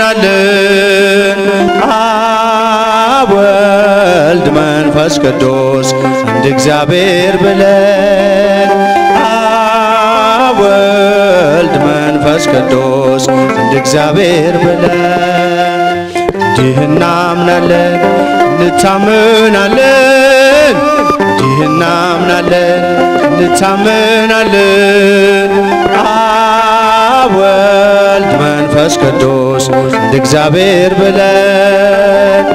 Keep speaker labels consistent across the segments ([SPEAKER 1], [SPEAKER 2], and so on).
[SPEAKER 1] እንታመናለን። አብ ወልድ መንፈስ ቅዱስ አንድ እግዚአብሔር ብለን፣ አብ ወልድ መንፈስ ቅዱስ አንድ እግዚአብሔር ብለን፣ እንዲህ እናምናለን እንታመናለን፣ እንዲህ እናምናለን እንታመናለን። አብ ወልድ መንፈስ ቅዱስ አንድ እግዚአብሔር ብለን፣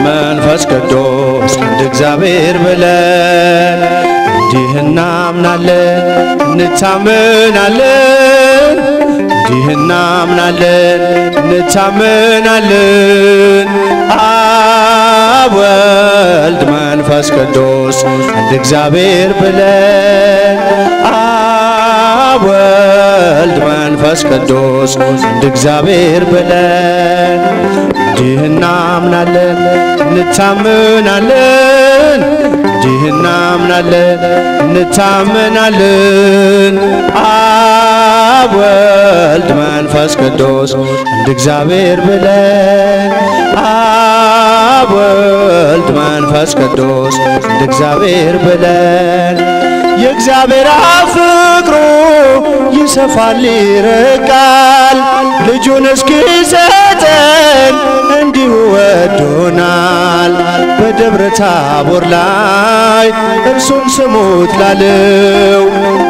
[SPEAKER 1] መንፈስ ቅዱስ አንድ እግዚአብሔር ብለን፣ እንዲህ እናምናለን እንታመናለን፣ እንዲህ እናምናለን እንታመናለን። አብ ወልድ መንፈስ ቅዱስ አንድ እግዚአብሔር ብለን፣ አብ ወልድ መንፈስ ቅዱስ አንድ እግዚአብሔር ብለን፣ እንዲህ እናምናለን እንታመናለን፣ እንዲህ እናምናለን እንታመናለን። አብ ወልድ መንፈስ ቅዱስ አንድ እግዚአብሔር ብለን፣ አብ ወልድ መንፈስ ቅዱስ አንድ እግዚአብሔር ብለን። የእግዚአብሔር አብ ፍቅሩ ይሰፋል ይርቃል፣ ልጁን እስኪሰጠን እንዲሁ ወዶናል። በደብረ ታቦር ላይ እርሱን ስሙት ላለው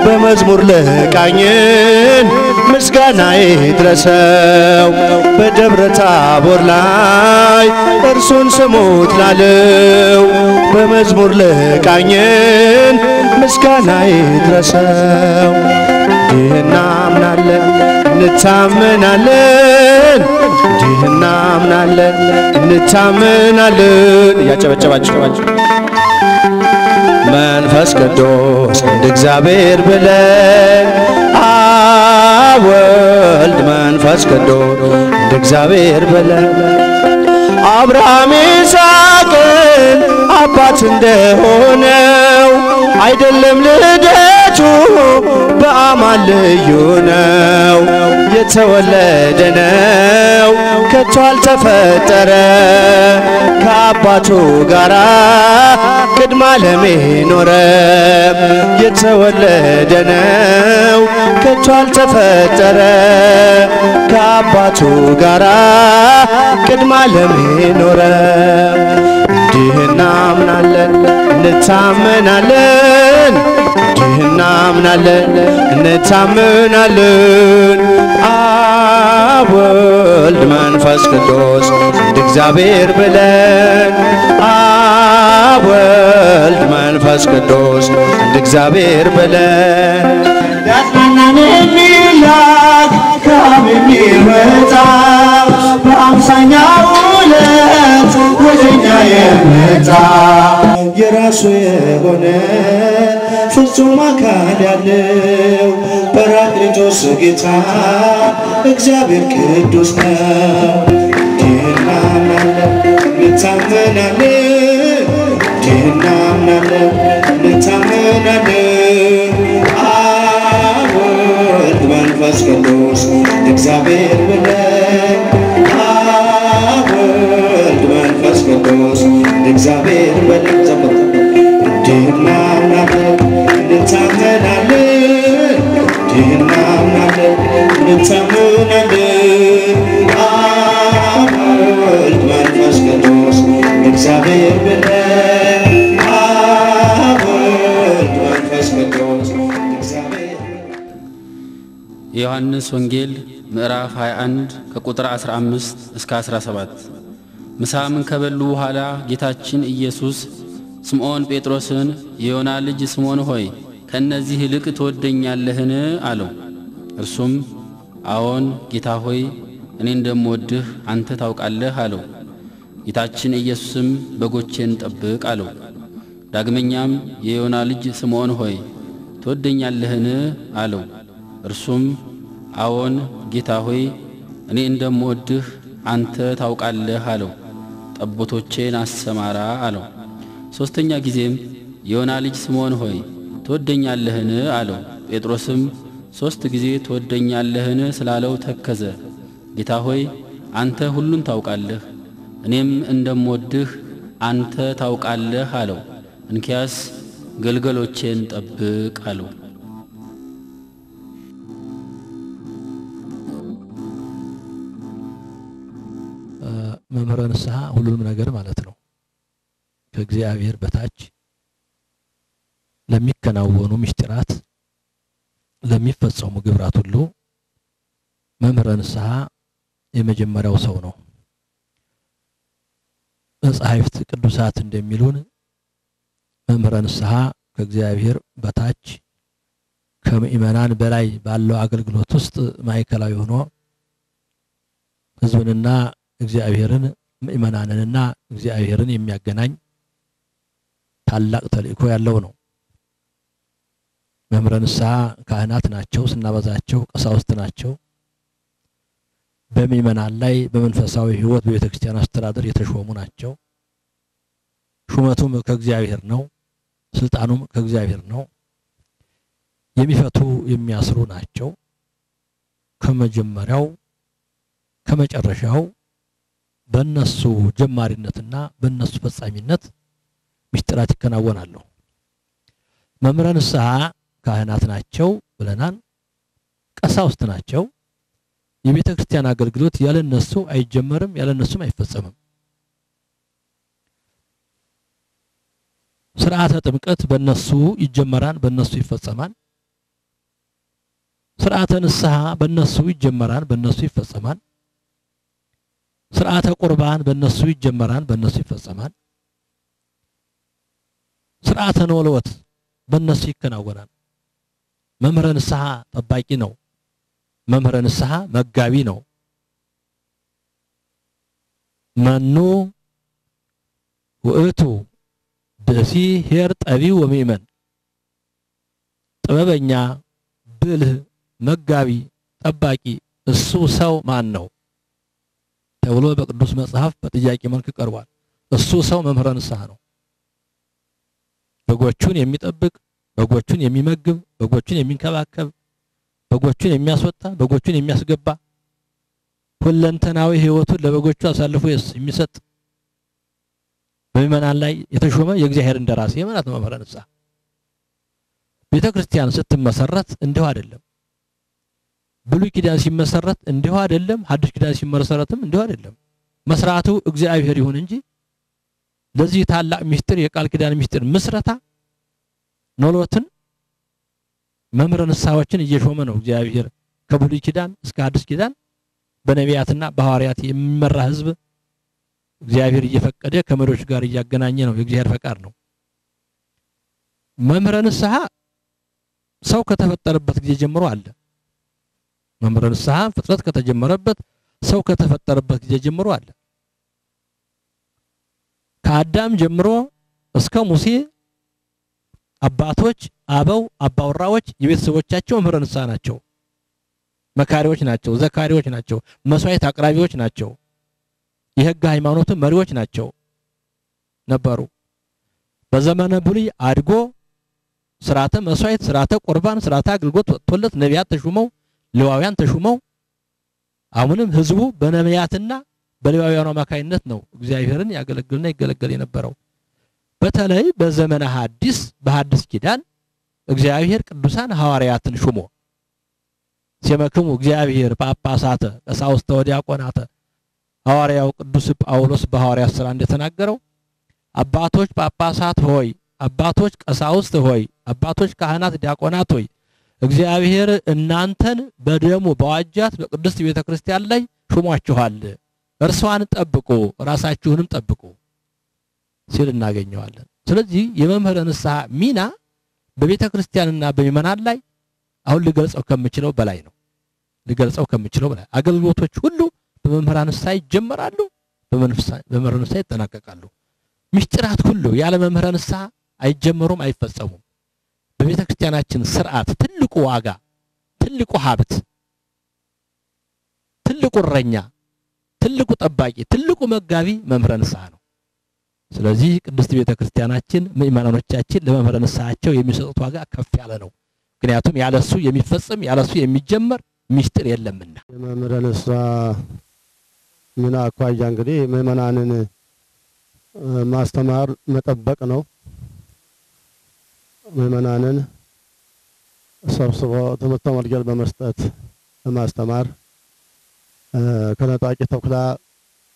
[SPEAKER 1] በመዝሙር ለቃኝን ምስጋና ይድረሰው። በደብረ ታቦር ላይ እርሱን ስሙት ላለው በመዝሙር ለቃኝን ምስጋና ይድረሰው። እንዲህ እናምናለን እንታመናለን፣ እንዲህ እናምናለን እንታመናለን። እያጨበጨባችሁ መንፈስ ቅዱስ አንድ እግዚአብሔር ብለን፣ አብ ወልድ መንፈስ ቅዱስ አንድ እግዚአብሔር ብለን፣ አብርሃም ይስሐቅን አባት እንደሆነው አይደለም ልደቱ በአማን ልዩ ነው። የተወለደ ነው ከቶ አልተፈጠረ፣ ከአባቱ ጋራ ቅድመ ዓለም ኖረ። የተወለደ ነው ከቶ አልተፈጠረ፣ ከአባቱ ጋራ ቅድመ ዓለም ኖረ። እንዲህ እናምናለን እንታመናለን፣ እንዲህ እናምናለን እንታመናለን። አብ ወልድ መንፈስ ቅዱስ አንድ እግዚአብሔር ብለን፣ አብ ወልድ መንፈስ ቅዱስ አንድ እግዚአብሔር ብለን።
[SPEAKER 2] ሊያጽናናን የሚላክ ከአብ የሚወጣ በአምሳኛው ዕለት ወደኛ የመጣ
[SPEAKER 1] የራሱ የሆነ ፍጹም አካል ያለው ጰራቅሊጦስ ጌታ እግዚአብሔር ቅዱስ ነው። እንዲህ እናምናለን እንታመናለን፣ እንዲህ እናምናለን እንታመናለን። አብ ወልድ መንፈስ ቅዱስ አንድ እግዚአብሔር ብለን፣ አብ ወልድ መንፈስ ቅዱስ አንድ እግዚአብሔር ብለን። ዘምሩ። እንዲህ እናምናለን እንታመናለን፣ እንዲህ እናምናለን እንታመናለን። አብ ወልድ መንፈስ ቅዱስ አንድ እግዚአብሔር ብለን፣ አብ ወልድ መንፈስ ቅዱስ አንድ እግዚአብሔር ብለን።
[SPEAKER 3] የዮሐንስ ወንጌል ምዕራፍ 21 ከቁጥር 15 እስከ 17። ምሳምን ከበሉ በኋላ ጌታችን ኢየሱስ ስምዖን ጴጥሮስን የዮና ልጅ ስምዖን ሆይ ከእነዚህ ይልቅ ትወደኛለህን? አለው። እርሱም አዎን ጌታ ሆይ እኔ እንደምወድህ አንተ ታውቃለህ አለው። ጌታችን ኢየሱስም በጎቼን ጠብቅ አለው። ዳግመኛም የዮና ልጅ ስምዖን ሆይ ትወደኛለህን? አለው። እርሱም አዎን ጌታ ሆይ እኔ እንደምወድህ አንተ ታውቃለህ አለው። ጠቦቶቼን አሰማራ አለው። ሦስተኛ ጊዜም የዮና ልጅ ስምዖን ሆይ ትወደኛለህን? አለው። ጴጥሮስም 3 ጊዜ ትወደኛለህን ስላለው ተከዘ። ጌታ ሆይ አንተ ሁሉን ታውቃለህ፣ እኔም እንደምወድህ አንተ ታውቃለህ አለው። እንኪያስ ግልገሎቼን ጠብቅ አለው።
[SPEAKER 4] መምህረ ንስሐ ሁሉንም ነገር ማለት ነው። ከእግዚአብሔር በታች ለሚከናወኑ ምስጢራት ለሚፈጸሙ ግብራት ሁሉ መምህረ ንስሐ የመጀመሪያው ሰው ነው። መጻሕፍት ቅዱሳት እንደሚሉን መምህረ ንስሐ ከእግዚአብሔር በታች ከምእመናን በላይ ባለው አገልግሎት ውስጥ ማዕከላዊ ሆኖ ሕዝብንና እግዚአብሔርን ምእመናንንና እግዚአብሔርን የሚያገናኝ ታላቅ ተልእኮ ያለው ነው። መምህረ ንስሐ ካህናት ናቸው፣ ስናበዛቸው ቀሳውስት ናቸው። በምእመናን ላይ በመንፈሳዊ ሕይወት በቤተክርስቲያን አስተዳደር የተሾሙ ናቸው። ሹመቱም ከእግዚአብሔር ነው፣ ስልጣኑም ከእግዚአብሔር ነው። የሚፈቱ የሚያስሩ ናቸው። ከመጀመሪያው ከመጨረሻው በእነሱ ጀማሪነትና በእነሱ ፈጻሚነት ምስጢራት ይከናወናሉ። መምህረ ንስሐ ካህናት ናቸው ብለናል፣ ቀሳውስት ናቸው። የቤተክርስቲያን አገልግሎት ያለነሱ አይጀመርም፣ ያለነሱም አይፈጸምም። ስርዓተ ጥምቀት በእነሱ ይጀመራል፣ በእነሱ ይፈጸማል። ስርዓተ ንስሐ በእነሱ ይጀመራል፣ በእነሱ ይፈጸማል። ስርዓተ ቁርባን በእነሱ ይጀመራል፣ በእነሱ ይፈጸማል። ስርዓተ ኖሎት በእነሱ ይከናወናል። መምህረ ንስሐ ጠባቂ ነው። መምህረ ንስሐ መጋቢ ነው። መኑ ውእቱ ብእሲ ኄር ጠቢብ ወምእመን፣ ጥበበኛ ብልህ መጋቢ ጠባቂ እሱ ሰው ማን ነው ተብሎ በቅዱስ መጽሐፍ በጥያቄ መልክ ቀርቧል። እሱ ሰው መምህረ ንስሐ ነው። በጎቹን የሚጠብቅ፣ በጎቹን የሚመግብ፣ በጎቹን የሚንከባከብ፣ በጎቹን የሚያስወጣ፣ በጎቹን የሚያስገባ፣ ሁለንተናዊ ሕይወቱን ለበጎቹ አሳልፎ የሚሰጥ በምእመናን ላይ የተሾመ የእግዚአብሔር እንደራሴ ማለት ነው መምህረ ንስሐ። ቤተክርስቲያን ስትመሰረት እንዲሁ አይደለም። ብሉይ ኪዳን ሲመሰረት እንዲሁ አይደለም። ሐዲስ ኪዳን ሲመሰረትም እንዲሁ አይደለም። መስራቱ እግዚአብሔር ይሁን እንጂ ለዚህ ታላቅ ምስጢር የቃል ኪዳን ምስጢር ምስረታ ኖሎትን መምህረ ንስሐዎችን እየሾመ ነው እግዚአብሔር። ከብሉይ ኪዳን እስከ ሐዲስ ኪዳን በነቢያትና በሐዋርያት የሚመራ ሕዝብ እግዚአብሔር እየፈቀደ ከመሪዎች ጋር እያገናኘ ነው። የእግዚአብሔር ፈቃድ ነው። መምህረ ንስሐ ሰው ከተፈጠረበት ጊዜ ጀምሮ አለ። መምህረ ንስሐ ፍጥረት ከተጀመረበት ሰው ከተፈጠረበት ጊዜ ጀምሮ አለ። ከአዳም ጀምሮ እስከ ሙሴ አባቶች አበው አባወራዎች የቤተሰቦቻቸው መምህረ ንስሐ ናቸው። መካሪዎች ናቸው፣ ዘካሪዎች ናቸው፣ መስዋዕት አቅራቢዎች ናቸው፣ የሕግ ሃይማኖት መሪዎች ናቸው ነበሩ። በዘመነ ብሉይ አድጎ ስርዓተ መስዋዕት፣ ስርዓተ ቁርባን፣ ስርዓተ አገልግሎት ወጥቶለት ነቢያት ተሹመው ሌዋውያን ተሹመው አሁንም ህዝቡ በነቢያትና በሌዋውያኑ አማካይነት ነው እግዚአብሔርን ያገለግልና ይገለገል የነበረው። በተለይ በዘመነ ሐዲስ በሐዲስ ኪዳን እግዚአብሔር ቅዱሳን ሐዋርያትን ሹሞ ሲመክሙ እግዚአብሔር ጳጳሳተ ቀሳውስተ ወዲያቆናተ ሐዋርያው ቅዱስ ጳውሎስ በሐዋርያት ሥራ እንደተናገረው አባቶች ጳጳሳት ሆይ፣ አባቶች ቀሳውስት ሆይ፣ አባቶች ካህናት ዲያቆናት ሆይ እግዚአብሔር እናንተን በደሙ በዋጃት በቅድስት ቤተክርስቲያን ላይ ሹሟችኋል፣ እርሷን ጠብቁ፣ ራሳችሁንም ጠብቁ ሲል እናገኘዋለን። ስለዚህ የመምህረ ንስሐ ሚና በቤተክርስቲያንና በምእመናን ላይ አሁን ልገልጸው ከምችለው በላይ ነው። ልገልጸው ከምችለው በላይ አገልግሎቶች ሁሉ በመምህራን ንስሐ ይጀመራሉ፣ በመምህራን ንስሐ ይጠናቀቃሉ። ምስጢራት ሁሉ ያለ መምህረ ንስሐ አይጀመሩም፣ አይፈጸሙም። በቤተክርስቲያናችን ስርዓት ትልቁ ዋጋ፣ ትልቁ ሀብት፣ ትልቁ እረኛ፣ ትልቁ ጠባቂ፣ ትልቁ መጋቢ መምህረ ንስሐ ነው። ስለዚህ ቅድስት ቤተክርስቲያናችን ምእመናኖቻችን ለመምህረ ንስሐቸው የሚሰጡት ዋጋ ከፍ ያለ ነው። ምክንያቱም ያለሱ የሚፈጽም ያለሱ የሚጀመር ሚስጥር የለምና።
[SPEAKER 5] የመምህረ ንስሐ ምን አኳያ እንግዲህ ምእመናንን ማስተማር መጠበቅ ነው። ምእመናንን ሰብስቦ ትምህርተ ወንጌል በመስጠት በማስተማር ከነጣቂ ተኩላ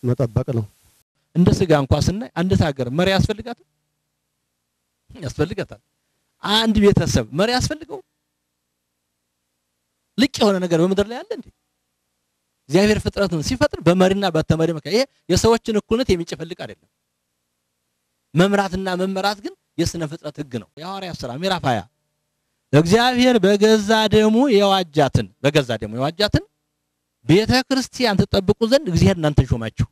[SPEAKER 5] መጠበቅ ነው።
[SPEAKER 4] እንደ ስጋ እንኳን ስናይ አንዲት ሀገር መሪ ያስፈልጋታል ያስፈልጋታል። አንድ ቤተሰብ መሪ ያስፈልገው? ልቅ የሆነ ነገር በምድር ላይ አለ እንዴ? እግዚአብሔር ፍጥረቱን ሲፈጥር በመሪና በተመሪ መካከል ይሄ የሰዎችን እኩልነት የሚጨፈልቅ አይደለም። መምራትና መመራት ግን የስነ ፍጥረት ህግ ነው። የሐዋርያት ሥራ ምዕራፍ 20 እግዚአብሔር በገዛ ደሙ የዋጃትን በገዛ ደሙ የዋጃትን ቤተክርስቲያን ትጠብቁ ዘንድ እግዚአብሔር እናንተን ሾማችሁ።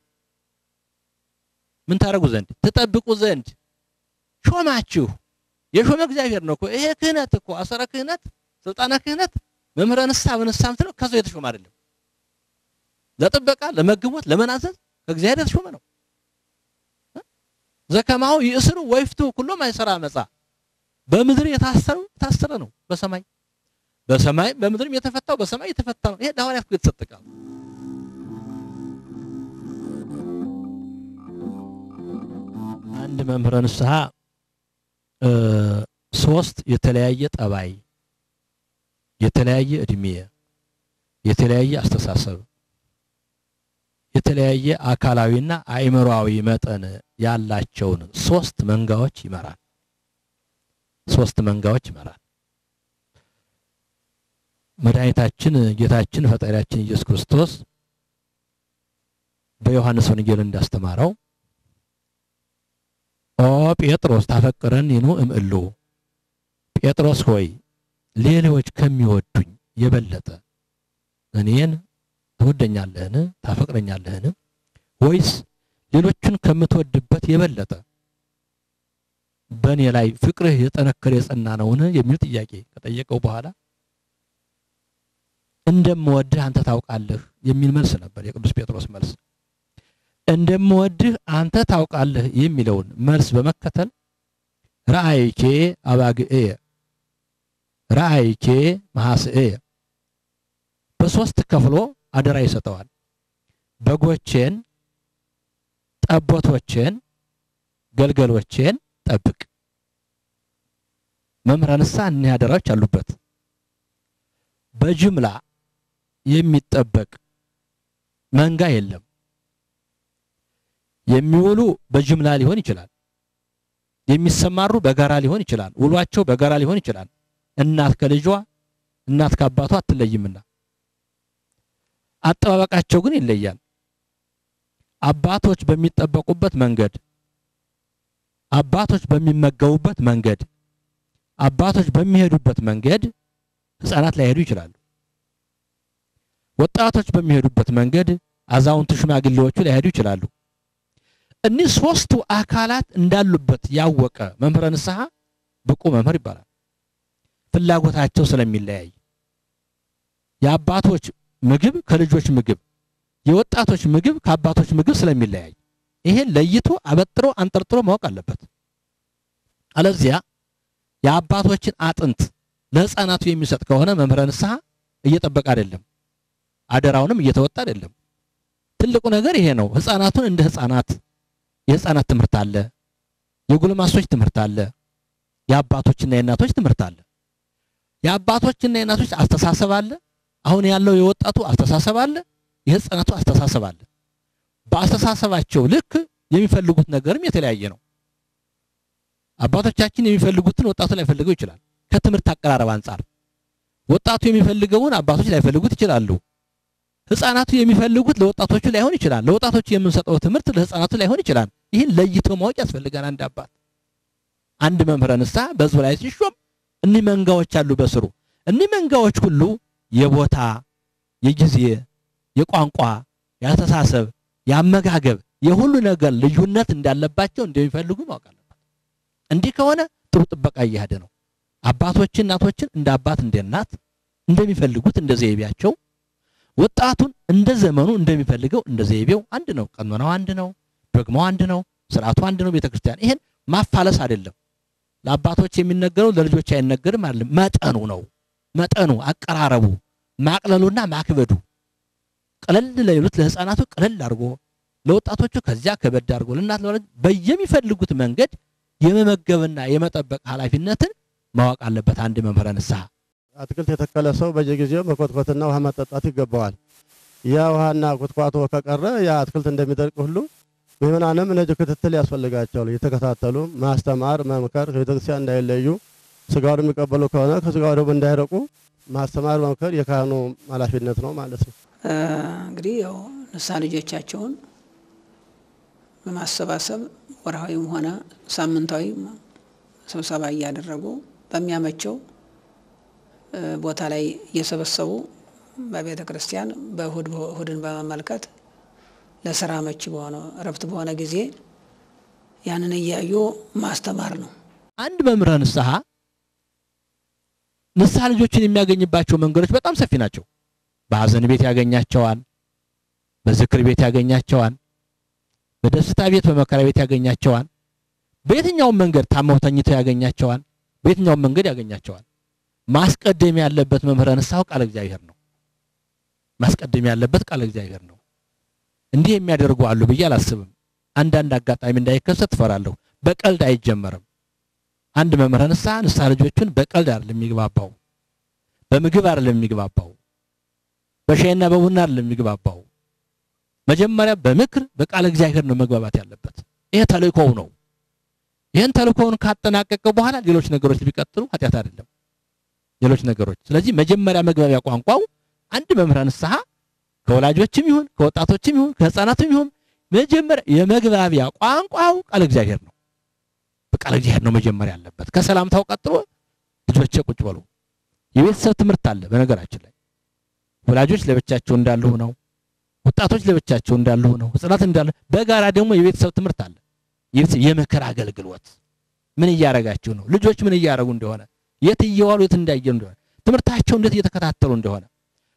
[SPEAKER 4] ምን ታረጉ ዘንድ? ትጠብቁ ዘንድ ሾማችሁ። የሾመ እግዚአብሔር ነው እኮ። ይሄ ክህነት እኮ አሰረ ክህነት፣ ስልጣነ ክህነት፣ መምህረ ንስሐ በንስሐ ምትለው ከሰው የተሾመ አይደለም። ለጥበቃ፣ ለመግቦት፣ ለመናዘዝ ከእግዚአብሔር የተሾመ ነው። ዘከማው ይእስሩ ወይፍቱ ኩሎ ማይሰራ መጻ በምድር የታሰረው የታሰረ ነው፣ በሰማይ በሰማይ በምድርም የተፈታው በሰማይ የተፈታ ነው። ይሄ ለሐዋርያት እኮ የተሰጠ ቃል። አንድ መምህረ ንስሐ ሶስት የተለያየ ጠባይ፣ የተለያየ እድሜ፣ የተለያየ አስተሳሰብ፣ የተለያየ አካላዊና አእምሮአዊ መጠን ያላቸውን ሶስት መንጋዎች ይመራል። ሶስት መንጋዎች ይመራል። መድኃኒታችን ጌታችን ፈጣሪያችን ኢየሱስ ክርስቶስ በዮሐንስ ወንጌል እንዳስተማረው ኦ ጴጥሮስ ታፈቅረኒኑ እምእሉ፣ ጴጥሮስ ሆይ ሌሎች ከሚወዱኝ የበለጠ እኔን ትወደኛለህን? ታፈቅረኛለህን? ወይስ ሌሎችን ከምትወድበት የበለጠ በእኔ ላይ ፍቅርህ የጠነከረ የጸና ነውን? የሚል ጥያቄ ከጠየቀው በኋላ እንደምወድህ አንተ ታውቃለህ የሚል መልስ ነበር የቅዱስ ጴጥሮስ መልስ። እንደምወድህ አንተ ታውቃለህ የሚለውን መልስ በመከተል ረአይኬ አባግኤ ረአይኬ መሐስኤ በሶስት ከፍሎ አደራ ይሰጠዋል። በጎቼን፣ ጠቦቶቼን፣ ገልገሎቼን ጠብቅ። መምህረ ንስሐ እኒህ አደራዎች አሉበት። በጅምላ የሚጠበቅ መንጋ የለም። የሚውሉ በጅምላ ሊሆን ይችላል። የሚሰማሩ በጋራ ሊሆን ይችላል። ውሏቸው በጋራ ሊሆን ይችላል። እናት ከልጇ እናት ከአባቷ አትለይምና አጠባበቃቸው ግን ይለያል። አባቶች በሚጠበቁበት መንገድ፣ አባቶች በሚመገቡበት መንገድ፣ አባቶች በሚሄዱበት መንገድ ህፃናት ላይሄዱ ይችላሉ። ወጣቶች በሚሄዱበት መንገድ አዛውንቱ ሽማግሌዎቹ ላይሄዱ ይችላሉ። እነዚህ ሶስቱ አካላት እንዳሉበት ያወቀ መምህረ ንስሐ ብቁ መምህር ይባላል። ፍላጎታቸው ስለሚለያይ የአባቶች ምግብ ከልጆች ምግብ፣ የወጣቶች ምግብ ከአባቶች ምግብ ስለሚለያይ ይሄን ለይቶ አበጥሮ አንጠርጥሮ ማወቅ አለበት። አለዚያ የአባቶችን አጥንት ለህፃናቱ የሚሰጥ ከሆነ መምህረ ንስሐ እየጠበቀ አይደለም፣ አደራውንም እየተወጣ አይደለም። ትልቁ ነገር ይሄ ነው። ህፃናቱን እንደ ህፃናት የህፃናት ትምህርት አለ፣ የጎልማሶች ትምህርት አለ፣ የአባቶችና የእናቶች ትምህርት አለ። የአባቶችና የእናቶች አስተሳሰብ አለ። አሁን ያለው የወጣቱ አስተሳሰብ አለ፣ የህፃናቱ አስተሳሰብ አለ። በአስተሳሰባቸው ልክ የሚፈልጉት ነገርም የተለያየ ነው። አባቶቻችን የሚፈልጉትን ወጣቱ ላይፈልገው ይችላል። ከትምህርት አቀራረብ አንፃር ወጣቱ የሚፈልገውን አባቶች ላይፈልጉት ይችላሉ። ህፃናቱ የሚፈልጉት ለወጣቶቹ ላይሆን ይችላል። ለወጣቶቹ የምንሰጠው ትምህርት ለህፃናቱ ላይሆን ይችላል። ይህን ለይቶ ማወቅ ያስፈልጋል። አንድ አባት አንድ መምህረ ንስሐ በህዝቡ ላይ ሲሾም እኒህ መንጋዎች አሉ በስሩ። እኒህ መንጋዎች ሁሉ የቦታ፣ የጊዜ፣ የቋንቋ፣ የአስተሳሰብ፣ የአመጋገብ፣ የሁሉ ነገር ልዩነት እንዳለባቸው እንደሚፈልጉ ማወቅ አለበት። እንዲህ ከሆነ ጥሩ ጥበቃ እየሄደ ነው። አባቶችን እናቶችን እንደ አባት እንደ እናት እንደሚፈልጉት እንደ ዘይቤያቸው፣ ወጣቱን እንደ ዘመኑ እንደሚፈልገው እንደ ዘይቤው አንድ ነው። ቀኖናው አንድ ነው፣ ዶግማው አንድ ነው፣ ስርዓቱ አንድ ነው። ቤተክርስቲያን ይሄን ማፋለስ አይደለም። ለአባቶች የሚነገረው ለልጆች አይነገርም አይደለም፣ መጠኑ ነው። መጠኑ፣ አቀራረቡ፣ ማቅለሉና ማክበዱ ቀለል ለሌሉት ለህፃናቱ ቀለል አድርጎ ለወጣቶቹ ከዚያ ከበድ አድርጎ ለእናት ለወላጅ በየሚፈልጉት መንገድ የመመገብና የመጠበቅ ኃላፊነትን ማወቅ አለበት አንድ መምህረ ንስሐ።
[SPEAKER 5] አትክልት የተከለ ሰው በየጊዜው መኮትኮትና ውሃ ማጠጣት ይገባዋል። ያ ውሃና ኩትኳቶ ከቀረ ያ አትክልት እንደሚደርቅ ሁሉ ምዕመናንም እነዚህ ክትትል ያስፈልጋቸዋል። እየተከታተሉ ማስተማር፣ መምከር፣ ከቤተክርስቲያን እንዳይለዩ ስጋውን የሚቀበሉ ከሆነ ከስጋው ደግሞ እንዳይረቁ ማስተማር፣ መምከር የካህኑ ኃላፊነት ነው ማለት ነው።
[SPEAKER 6] እንግዲህ ያው ንስሐ ልጆቻቸውን በማሰባሰብ ወርሃዊም ሆነ ሳምንታዊ ስብሰባ እያደረጉ በሚያመቸው ቦታ ላይ እየሰበሰቡ በቤተ ክርስቲያን በእሁድ እሁድን በመመልከት ለስራ አመቺ በሆነ እረፍት በሆነ ጊዜ ያንን እያዩ ማስተማር ነው።
[SPEAKER 4] አንድ መምህረ ንስሐ ንስሐ ልጆችን የሚያገኝባቸው መንገዶች በጣም ሰፊ ናቸው። በሀዘን ቤት ያገኛቸዋል፣ በዝክር ቤት ያገኛቸዋል፣ በደስታ ቤት በመከራ ቤት ያገኛቸዋል። በየትኛውም መንገድ ታመው ተኝተው ያገኛቸዋል። በየትኛውም መንገድ ያገኛቸዋል። ማስቀደም ያለበት መምህረ ንስሐው ቃለ እግዚአብሔር ነው። ማስቀደም ያለበት ቃለ እግዚአብሔር ነው። እንዲህ የሚያደርጉ አሉ ብዬ አላስብም። አንዳንድ አጋጣሚ እንዳይከሰት እፈራለሁ። በቀልድ አይጀመርም። አንድ መምህረ ንስሐ ንስሐ ልጆቹን በቀልድ አይደለም የሚግባባው፣ በምግብ አይደለም የሚግባባው፣ በሻይና በቡና አይደለም የሚግባባው። መጀመሪያ በምክር በቃለ እግዚአብሔር ነው መግባባት ያለበት። ይሄ ተልእኮው ነው። ይሄን ተልእኮውን ካጠናቀቀ በኋላ ሌሎች ነገሮች ቢቀጥሉ ኃጢአት አይደለም። ሌሎች ነገሮች ስለዚህ መጀመሪያ መግባቢያ ቋንቋው አንድ መምህረ ንስሐ ከወላጆችም ይሁን ከወጣቶችም ይሁን ከህፃናትም ይሁን መጀመሪያ የመግባቢያ ቋንቋው ቃለ እግዚአብሔር ነው። በቃለ እግዚአብሔር ነው መጀመሪያ ያለበት። ከሰላምታው ቀጥሎ ልጆቼ ቁጭ በሉ። የቤተሰብ ትምህርት አለ። በነገራችን ላይ ወላጆች ለብቻቸው እንዳሉ ነው፣ ወጣቶች ለብቻቸው እንዳሉ ነው፣ ህፃናት እንዳሉ፣ በጋራ ደግሞ የቤተሰብ ትምህርት አለ። የምክር አገልግሎት ምን እያረጋችሁ ነው? ልጆች ምን እያረጉ እንደሆነ፣ የት እየዋሉ የት እንዳየሩ እንደሆነ፣ ትምህርታቸው እንዴት እየተከታተሉ እንደሆነ፣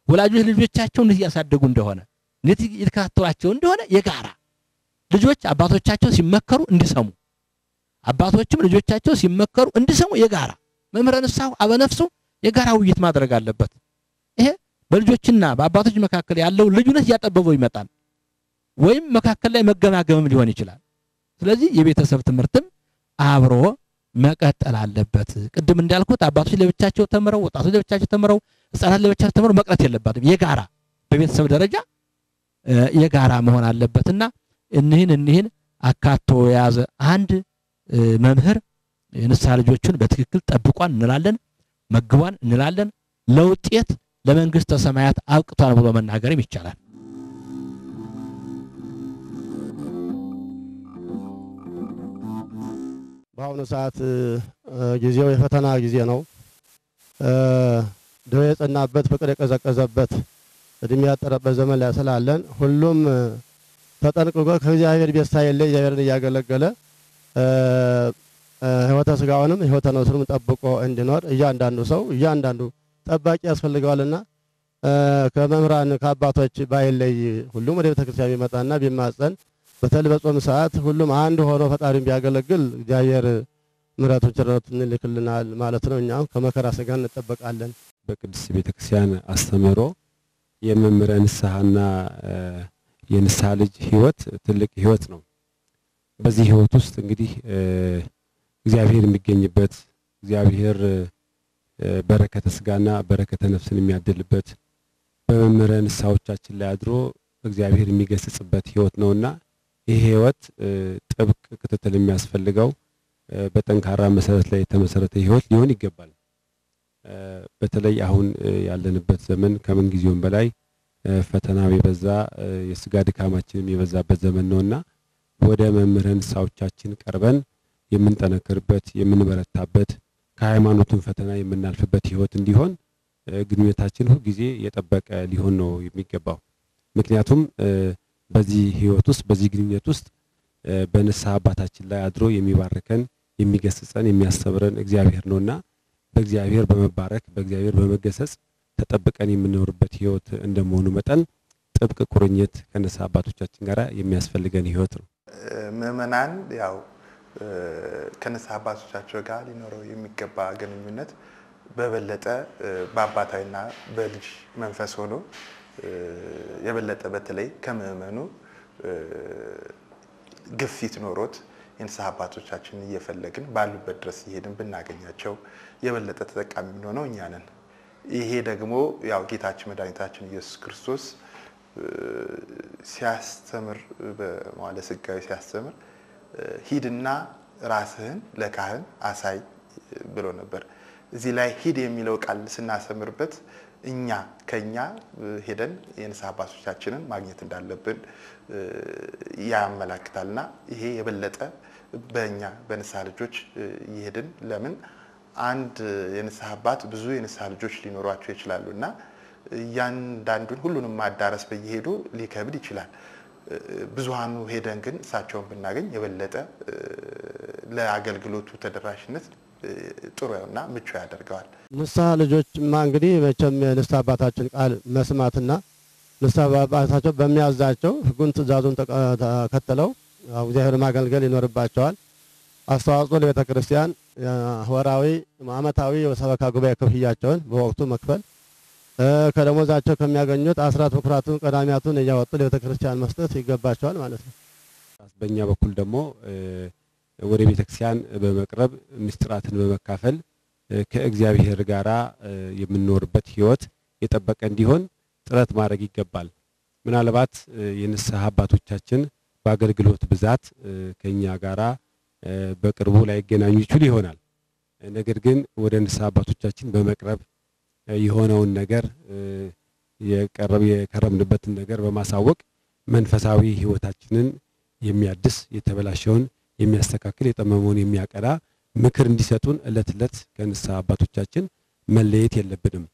[SPEAKER 4] ወላጆች ልጆቻቸው እንዴት እያሳደጉ እንደሆነ፣ እንዴት እየተከታተሏቸው እንደሆነ የጋራ ልጆች አባቶቻቸው ሲመከሩ እንዲሰሙ፣ አባቶችም ልጆቻቸው ሲመከሩ እንዲሰሙ የጋራ መምህረ ንስሐው አበነፍሱ የጋራ ውይይት ማድረግ አለበት። ይሄ በልጆችና በአባቶች መካከል ያለው ልዩነት እያጠበበው ይመጣል፣ ወይም መካከል ላይ መገማገምም ሊሆን ይችላል። ስለዚህ የቤተሰብ ትምህርትም አብሮ መቀጠል አለበት። ቅድም እንዳልኩት አባቶች ለብቻቸው ተምረው፣ ወጣቶች ለብቻቸው ተምረው፣ ህፃናት ለብቻቸው ተምረው መቅረት የለባትም። የጋራ በቤተሰብ ደረጃ የጋራ መሆን አለበትና እኒህን አካቶ የያዘ አንድ መምህር የንስሐ ልጆቹን በትክክል ጠብቋን እንላለን፣ መግቧን እንላለን፣ ለውጤት ለመንግስተ ሰማያት አብቅቷን ብሎ መናገርም ይቻላል።
[SPEAKER 5] በአሁኑ ሰዓት ጊዜው የፈተና ጊዜ ነው። ደዌ የጸናበት ፍቅር የቀዘቀዘበት እድሜ ያጠረበት ዘመን ላይ ስላለን ሁሉም ተጠንቅቆ ከእግዚአብሔር ቤት ሳይለይ እግዚአብሔርን እያገለገለ ሕይወተ ስጋውንም ሕይወተ ነፍሱንም ጠብቆ እንዲኖር እያንዳንዱ ሰው እያንዳንዱ ጠባቂ ያስፈልገዋልና ከመምህራን ከአባቶች ባይለይ ሁሉም ወደ ቤተክርስቲያን ቢመጣና ቢማጸን በተለይ በጾም ሰዓት ሁሉም አንድ ሆኖ ፈጣሪን ቢያገለግል እግዚአብሔር ምሕረቱን ቸርነቱን ይልክልናል ማለት ነው። እኛም ከመከራ ስጋ እንጠበቃለን።
[SPEAKER 7] በቅድስት ቤተክርስቲያን አስተምህሮ የመምህረ ንስሐና የንስሐ ልጅ ሕይወት ትልቅ ሕይወት ነው። በዚህ ሕይወት ውስጥ እንግዲህ እግዚአብሔር የሚገኝበት፣ እግዚአብሔር በረከተ ስጋና በረከተ ነፍስን የሚያድልበት፣ በመምህረ ንስሐዎቻችን ላይ አድሮ እግዚአብሔር የሚገስጽበት ሕይወት ነውና ይህ ሕይወት ጥብቅ ክትትል የሚያስፈልገው በጠንካራ መሰረት ላይ የተመሰረተ ሕይወት ሊሆን ይገባል። በተለይ አሁን ያለንበት ዘመን ከምን ጊዜውም በላይ ፈተናው የበዛ የስጋ ድካማችንም የበዛበት ዘመን ነውና ወደ መምህረ ንስሐዎቻችን ቀርበን የምንጠነክርበት፣ የምንበረታበት፣ ከሃይማኖቱን ፈተና የምናልፍበት ሕይወት እንዲሆን ግንኙነታችን ሁል ጊዜ የጠበቀ ሊሆን ነው የሚገባው። ምክንያቱም በዚህ ሕይወት ውስጥ በዚህ ግንኙነት ውስጥ በንስሐ አባታችን ላይ አድሮ የሚባርከን፣ የሚገስጸን፣ የሚያስተምረን እግዚአብሔር ነውና በእግዚአብሔር በመባረክ በእግዚአብሔር በመገሰጽ ተጠብቀን የምንኖርበት ሕይወት እንደመሆኑ መጠን ጥብቅ ቁርኝት ከንስሐ አባቶቻችን ጋር የሚያስፈልገን ሕይወት ነው።
[SPEAKER 8] ምእመናን ያው ከንስሐ አባቶቻቸው ጋር ሊኖረው የሚገባ ግንኙነት በበለጠ በአባታዊና በልጅ መንፈስ ሆኖ የበለጠ በተለይ ከምዕመኑ ግፊት ኖሮት የንስሐ አባቶቻችንን እየፈለግን ባሉበት ድረስ እየሄድን ብናገኛቸው የበለጠ ተጠቃሚ የምንሆነው እኛ ነን። ይሄ ደግሞ ያው ጌታችን መድኃኒታችን ኢየሱስ ክርስቶስ ሲያስተምር፣ በመዋዕለ ሥጋዌ ሲያስተምር ሂድና ራስህን ለካህን አሳይ ብሎ ነበር። እዚህ ላይ ሂድ የሚለው ቃል ስናሰምርበት እኛ ከኛ ሄደን የንስሐ አባቶቻችንን ማግኘት እንዳለብን ያመላክታልና ይሄ የበለጠ በእኛ በንስሐ ልጆች እየሄድን፣ ለምን አንድ የንስሐ አባት ብዙ የንስሐ ልጆች ሊኖሯቸው ይችላሉ እና እያንዳንዱን ሁሉንም ማዳረስ በየሄዱ ሊከብድ ይችላል። ብዙሃኑ ሄደን ግን እሳቸውን ብናገኝ የበለጠ ለአገልግሎቱ ተደራሽነት ጥሩ እና ምቹ ያደርገዋል።
[SPEAKER 5] ንስሐ ልጆችማ እንግዲህ መቼም የንስሐ አባታችን ቃል መስማትና ንስሐ አባታቸው በሚያዛቸው ሕጉን ትእዛዙን ተከትለው እግዚአብሔር ማገልገል ይኖርባቸዋል። አስተዋጽኦ ለቤተ ክርስቲያን ወራዊ፣ ዓመታዊ የሰበካ ጉባኤ ክፍያቸውን በወቅቱ መክፈል፣ ከደሞዛቸው ከሚያገኙት አስራት በኩራቱን ቀዳሚያቱን እያወጡ ለቤተ ክርስቲያን መስጠት ይገባቸዋል ማለት ነው።
[SPEAKER 7] በእኛ በኩል ደግሞ ወደ ቤተክርስቲያን በመቅረብ ምስጢራትን በመካፈል ከእግዚአብሔር ጋራ የምንኖርበት ህይወት የጠበቀ እንዲሆን ጥረት ማድረግ ይገባል። ምናልባት የንስሐ አባቶቻችን በአገልግሎት ብዛት ከኛ ጋራ በቅርቡ ላይገናኙ ይችሉ ይሆናል። ነገር ግን ወደ ንስሐ አባቶቻችን በመቅረብ የሆነውን ነገር፣ የቀረብ የከረምንበትን ነገር በማሳወቅ መንፈሳዊ ህይወታችንን የሚያድስ፣ የተበላሸውን የሚያስተካክል፣ የጠመመውን የሚያቀና ምክር እንዲሰጡን እለት እለት ከንስሐ አባቶቻችን መለየት የለብንም።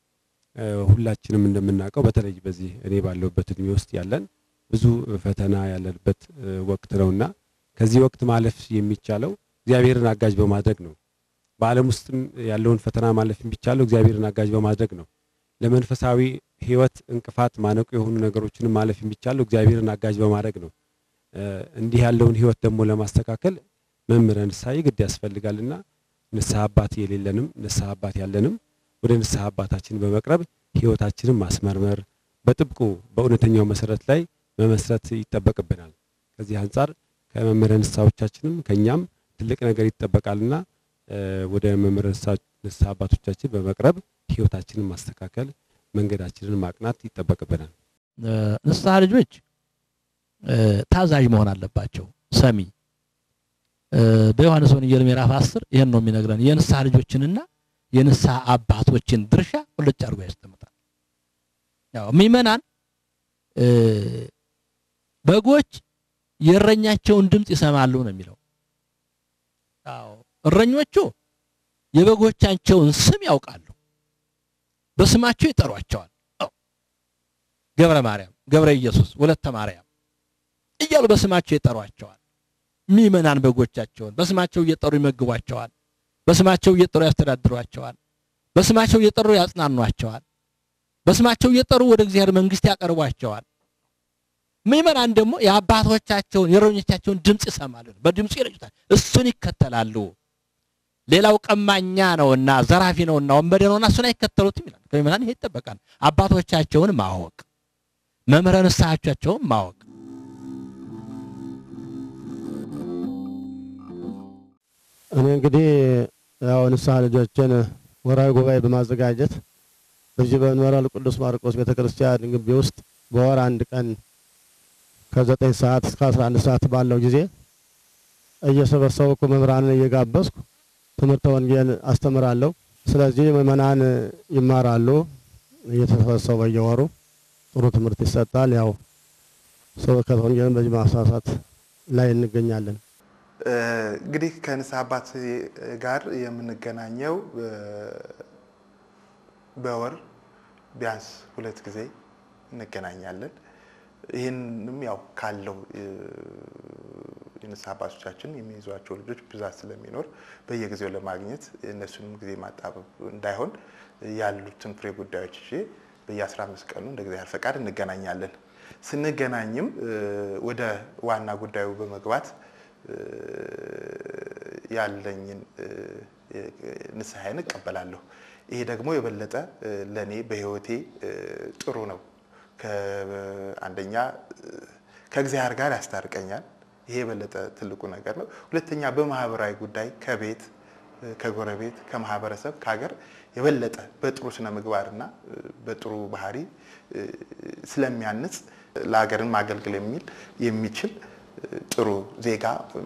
[SPEAKER 7] ሁላችንም እንደምናውቀው በተለይ በዚህ እኔ ባለሁበት እድሜ ውስጥ ያለን ብዙ ፈተና ያለንበት ወቅት ነውና ከዚህ ወቅት ማለፍ የሚቻለው እግዚአብሔርን አጋዥ በማድረግ ነው። በዓለም ውስጥም ያለውን ፈተና ማለፍ የሚቻለው እግዚአብሔርን አጋዥ በማድረግ ነው። ለመንፈሳዊ ህይወት እንቅፋት ማነቆ የሆኑ ነገሮችን ማለፍ የሚቻለው እግዚአብሔርን አጋዥ በማድረግ ነው። እንዲህ ያለውን ህይወት ደግሞ ለማስተካከል መምህረ ንስሐ የግድ ያስፈልጋልና ንስሐ አባት የሌለንም ንስሐ አባት ያለንም ወደ ንስሐ አባታችን በመቅረብ ህይወታችንን ማስመርመር፣ በጥብቁ በእውነተኛው መሰረት ላይ መመስረት ይጠበቅብናል። ከዚህ አንጻር ከመምህረ ንስሐዎቻችንም ከኛም ትልቅ ነገር ይጠበቃልና ወደ መምህረ ንስሐ አባቶቻችን በመቅረብ ህይወታችንን ማስተካከል፣ መንገዳችንን ማቅናት ይጠበቅብናል።
[SPEAKER 4] ንስሐ ልጆች ታዛዥ መሆን አለባቸው። ሰሚ። በዮሐንስ ወንጌል ምዕራፍ 10 ይሄን ነው የሚነግረን። የንስሐ ልጆችንና የንስሐ አባቶችን ድርሻ ቁልጭ አድርጎ ያስቀምጣል። ያው ምእመናን በጎች የእረኛቸውን ድምጽ ይሰማሉ ነው የሚለው። አዎ፣ እረኞቹ የበጎቻቸውን ስም ያውቃሉ። በስማቸው ይጠሯቸዋል። አዎ፣ ገብረ ማርያም፣ ገብረ ኢየሱስ፣ ወለተ ማርያም እያሉ በስማቸው ይጠሯቸዋል። ምእመናን በጎቻቸውን በስማቸው እየጠሩ ይመግቧቸዋል። በስማቸው እየጠሩ ያስተዳድሯቸዋል። በስማቸው እየጠሩ ያጽናኗቸዋል። በስማቸው እየጠሩ ወደ እግዚአብሔር መንግስት ያቀርቧቸዋል። ምእመናን ደግሞ የአባቶቻቸውን የእረኞቻቸውን ድምጽ ይሰማሉ። በድምጹ ይረጩታል። እሱን ይከተላሉ። ሌላው ቀማኛ ነውና፣ ዘራፊ ነውና፣ ወንበዴ ነውና እሱን አይከተሉትም ይላል። ከምእመናን ይሄ ይጠበቃል። አባቶቻቸውን ማወቅ፣ መምህረ ንስሐቸውን ማወቅ።
[SPEAKER 5] እኔ እንግዲህ ያው ንስሐ ልጆችን ወርሃዊ ጉባኤ በማዘጋጀት በዚህ በመንበረ ቅዱስ ማርቆስ ቤተክርስቲያን ግቢ ውስጥ በወር አንድ ቀን ከ9 ሰዓት እስከ 11 ሰዓት ባለው ጊዜ እየሰበሰብኩ መምህራንን እየጋበዝኩ ትምህርተ ወንጌል አስተምራለሁ። ስለዚህ ምእመናን ይማራሉ። እየተሰበሰቡ በየወሩ ጥሩ ትምህርት ይሰጣል። ያው ስብከተ ወንጌልን በዚህ ማስፋፋት ላይ እንገኛለን።
[SPEAKER 8] እንግዲህ ከንስሐ አባት ጋር የምንገናኘው በወር ቢያንስ 2 ጊዜ እንገናኛለን። ይህንንም ያው ካለው የንስሐ አባቶቻችን የሚይዟቸው ልጆች ብዛት ስለሚኖር በየጊዜው ለማግኘት እነሱንም ጊዜ ማጣበብ እንዳይሆን ያሉትን ፍሬ ጉዳዮች ይዤ በየ15 ቀኑ እንደ እግዚአብሔር ፈቃድ እንገናኛለን። ስንገናኝም ወደ ዋና ጉዳዩ በመግባት ያለኝን ንስሐዬን እቀበላለሁ። ይሄ ደግሞ የበለጠ ለኔ በህይወቴ ጥሩ ነው። አንደኛ ከእግዚአብሔር ጋር ያስታርቀኛል። ይሄ የበለጠ ትልቁ ነገር ነው። ሁለተኛ በማህበራዊ ጉዳይ ከቤት፣ ከጎረቤት፣ ከማህበረሰብ፣ ከሀገር የበለጠ በጥሩ ስነ ምግባርና በጥሩ ባህሪ ስለሚያንጽ ለሀገርን ማገልገል የሚችል ጥሩ ዜጋ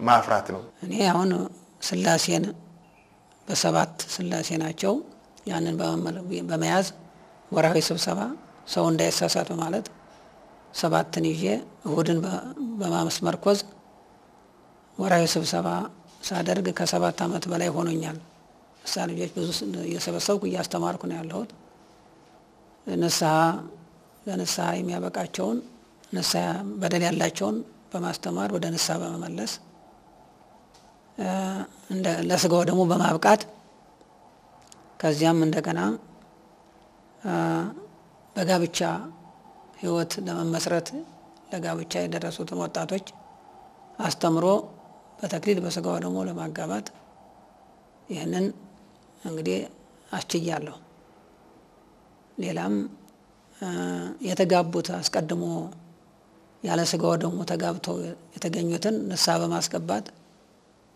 [SPEAKER 8] ማፍራት ነው።
[SPEAKER 6] እኔ አሁን ስላሴን በሰባት ስላሴ ናቸው። ያንን በመያዝ ወርሃዊ ስብሰባ ሰው እንዳይሳሳት በማለት ሰባትን ይዤ እሁድን በማስመርኮዝ ወርሃዊ ስብሰባ ሳደርግ ከ7 ዓመት በላይ ሆኖኛል። ንስሐ ልጆች ብዙ እየሰበሰብኩ እያስተማርኩ ነው ያለሁት። ንስሐ ለንስሐ የሚያበቃቸውን ንስሐ በደል ያላቸውን በማስተማር ወደ ንስሐ በመመለስ ለስጋው ደግሞ በማብቃት ከዚያም እንደገና በጋብቻ ህይወት ለመመስረት ለጋብቻ የደረሱትን ወጣቶች አስተምሮ በተክሊል በስጋው ደግሞ ለማጋባት ይህንን እንግዲህ አስችያለሁ። ሌላም የተጋቡት አስቀድሞ ያለ ስጋው ደግሞ ተጋብተው የተገኙትን ንስሐ በማስገባት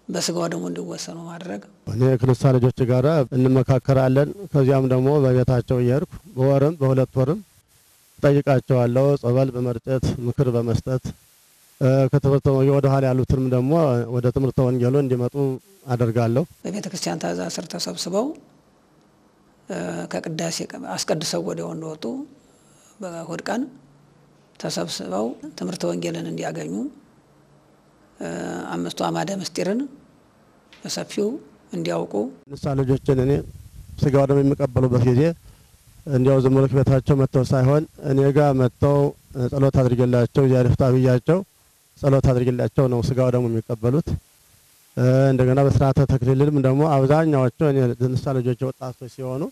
[SPEAKER 6] በስጋው ደግሞ እንዲወሰኑ ማድረግ።
[SPEAKER 5] እኔ ከንስሐ ልጆች ጋር እንመካከራለን። ከዚያም ደግሞ በቤታቸው እየሄድኩ በወርም በሁለት ወርም ጠይቃቸዋለሁ። ጸበል በመርጨት ምክር በመስጠት ከትምህርት ወደ ኋላ ያሉትንም ደግሞ ወደ ትምህርተ ወንጌሉ እንዲመጡ አደርጋለሁ።
[SPEAKER 6] በቤተክርስቲያን ትእዛዝ ስር ተሰብስበው ከቅዳሴ አስቀድሰው ወዲያው እንደወጡ በእሁድ ቀን ተሰብስበው ትምህርተ ወንጌልን እንዲያገኙ አምስቱ አዕማደ ምስጢርን በሰፊው እንዲያውቁ
[SPEAKER 5] ንስሐ ልጆችን እኔ ስጋው ደግሞ የሚቀበሉበት ጊዜ እንዲያው ዝም ብለው ቤታቸው መጥተው ሳይሆን እኔ ጋር መጥተው ጸሎት አድርጌላቸው እግዚአብሔር ይፍታ ብያቸው ጸሎት አድርጌላቸው ነው ስጋው ደግሞ የሚቀበሉት። እንደገና በስርዓተ ተክሊልም ደግሞ አብዛኛዎቹ እኔ ንስሐ ልጆች ወጣቶች ሲሆኑ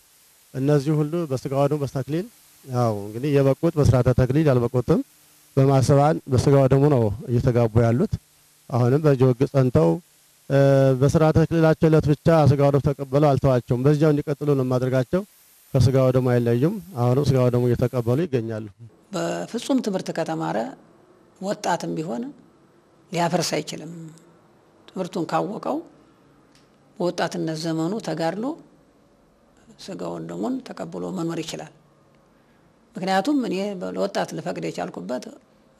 [SPEAKER 5] እነዚህ ሁሉ በስጋው ደግሞ በተክሊል ያው እንግዲህ የበቁት በስርዓተ ተክሊል ያልበቁትም በማሰባን በስጋው ደግሞ ነው እየተጋቡ ያሉት። አሁንም በጆግ ጸንተው በስርዓተ ተክሊላቸው ዕለት ብቻ ስጋው ደግሞ ተቀበለው አልተዋቸውም። በዚያው እንዲቀጥሉ ነው ማድረጋቸው። ከስጋው ደግሞ አይለዩም። አሁንም ስጋው ደግሞ እየተቀበሉ ይገኛሉ።
[SPEAKER 6] በፍጹም ትምህርት ከተማረ ወጣትም ቢሆን ሊያፈርስ አይችልም። ትምህርቱን ካወቀው በወጣትነት ዘመኑ ተጋድሎ ስጋውን ደሙን ተቀብሎ መኖር ይችላል። ምክንያቱም እኔ ለወጣት ልፈቅድ የቻልኩበት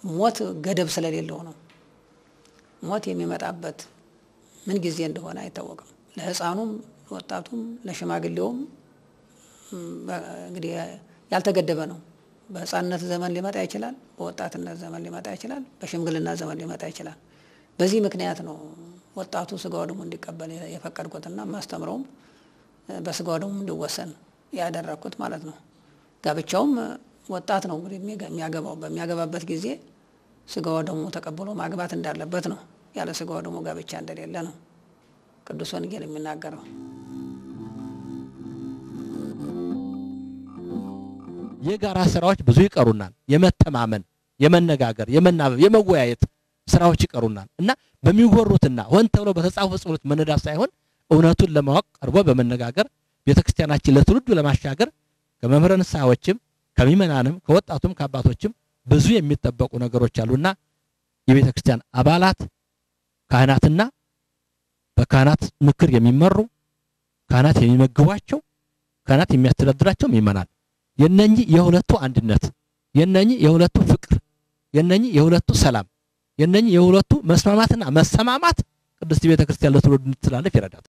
[SPEAKER 6] ሞት ገደብ ስለሌለው ነው። ሞት የሚመጣበት ምን ጊዜ እንደሆነ አይታወቅም። ለህፃኑም፣ ለወጣቱም፣ ለሽማግሌውም እንግዲህ ያልተገደበ ነው። በህፃንነት ዘመን ሊመጣ ይችላል፣ በወጣትነት ዘመን ሊመጣ ይችላል፣ በሽምግልና ዘመን ሊመጣ ይችላል። በዚህ ምክንያት ነው ወጣቱ ስጋው ደሙ እንዲቀበል የፈቀድኩትና ማስተምረውም በስጋው ደሙ እንዲወሰን ያደረኩት ማለት ነው። ጋብቻውም ወጣት ነው እንግዲህ የሚያገባው በሚያገባበት ጊዜ ስጋው ደሙ ተቀብሎ ማግባት እንዳለበት ነው። ያለ ስጋው ደሙ ጋብቻ እንደሌለ ነው ቅዱስ ወንጌል የሚናገረው።
[SPEAKER 4] የጋራ ስራዎች ብዙ ይቀሩናል። የመተማመን፣ የመነጋገር፣ የመናበብ፣ የመወያየት ስራዎች ይቀሩናል እና በሚወሩትና ሆን ተብሎ በተጻፉ ጽሑፎች መነዳት ሳይሆን እውነቱን ለማወቅ ቀርቦ በመነጋገር ቤተክርስቲያናችን ለትውልዱ ለማሻገር ከመምህረ ንስሐዎችም ከሚመናንም ከወጣቱም ከአባቶችም ብዙ የሚጠበቁ ነገሮች አሉና የቤተክርስቲያን አባላት ካህናትና በካህናት ምክር የሚመሩ ካህናት የሚመግቧቸው ካህናት የሚያስተዳድራቸው ምእመናን የነኚህ የሁለቱ አንድነት፣ የነኚህ የሁለቱ ፍቅር፣ የነኚህ የሁለቱ ሰላም፣ የነኚህ የሁለቱ መስማማትና መሰማማት ቅድስት ቤተክርስቲያን ለትውልዱ እንድትተላለፍ ይረዳል።